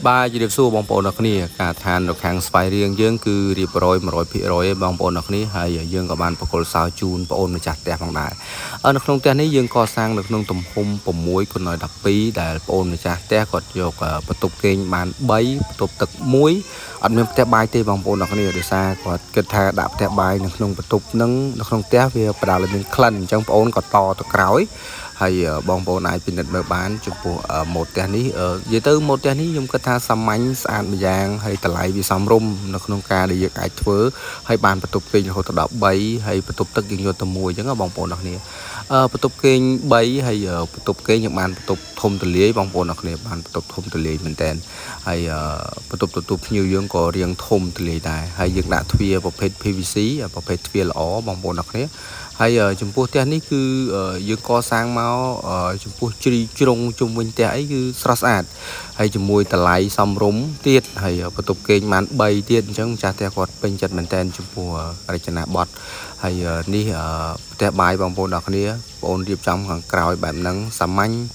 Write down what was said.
បាទជម្រាបសួរបងប្អូនអរគ្នាការឋាននៅខាងស្វាយរៀងយើងគឺរៀបរយ100%ឯងបងប្អូនអរគ្នាហើយយើងក៏បានប្រគល់សោជូនបងអូនម្ចាស់ផ្ទះផងដែរអឺនៅក្នុងផ្ទះនេះយើងកសាងនៅក្នុងទំហំ6គុណ12ដែលបងអូនម្ចាស់ផ្ទះគាត់យកបន្ទប់គេងបាន3បន្ទប់ទឹក1អត់មានផ្ទះបាយទេបងប្អូនអរគ្នាដោយសារគាត់គិតថាដាក់ផ្ទះបាយនៅក្នុងបន្ទប់នឹងនៅក្នុងផ្ទះវាផ្ដល់ឲ្យមានក្លិនអញ្ចឹងបងអូនក៏តទៅក្រោយ ហើយបងប្អូនអាចពិនិត្យមើលបានចំពោះម៉ូតផ្ទះនេះនិយាយទៅម៉ូតផ្ទះនេះខ្ញុំគិតថាសាមញ្ញស្អាតម្យ៉ាងហើយតម្លៃវាសមរម្យនៅក្នុងការដែលយើងអាចធ្វើហើយបានបន្ទប់គេងរហូតដល់3ហើយបន្ទប់ទឹកយើងយកទៅមួយអញ្ចឹងបងប្អូនអរគ្នាអឺបន្ទប់គេង3ហើយបន្ទប់គេងយើងបានបន្ទប់ធំទូលាយបងប្អូនអរគ្នាបានបន្ទប់ធំទូលាយមែនតើហើយបន្ទប់ទទួលភ្ញៀវយើងក៏រៀងធំទូលាយដែរហើយយើងដាក់ទ្វារប្រភេទ PVC ប្រភេទទ្វារល្អបងប្អូនអរគ្នាហើយចំពោះផ្ទះនេះគឺយើងកសាងមកចំពោះជ្រីជ្រុងជុំវិញផ្ទះអីគឺស្រស់ស្អាតហើយជាមួយតម្លៃសមរម្យទៀតហើយបន្ទប់គេងបាន3ទៀតអញ្ចឹងម្ចាស់ផ្ទះគាត់ពេញចិត្តមែនតើចំពោះរចនាបថហើយនេះផ្ទះបាយបងប្អូនអរគ្នាបងប្អូនរៀបចំខាងក្រោយបែបហ្នឹងសាមញ្ញ។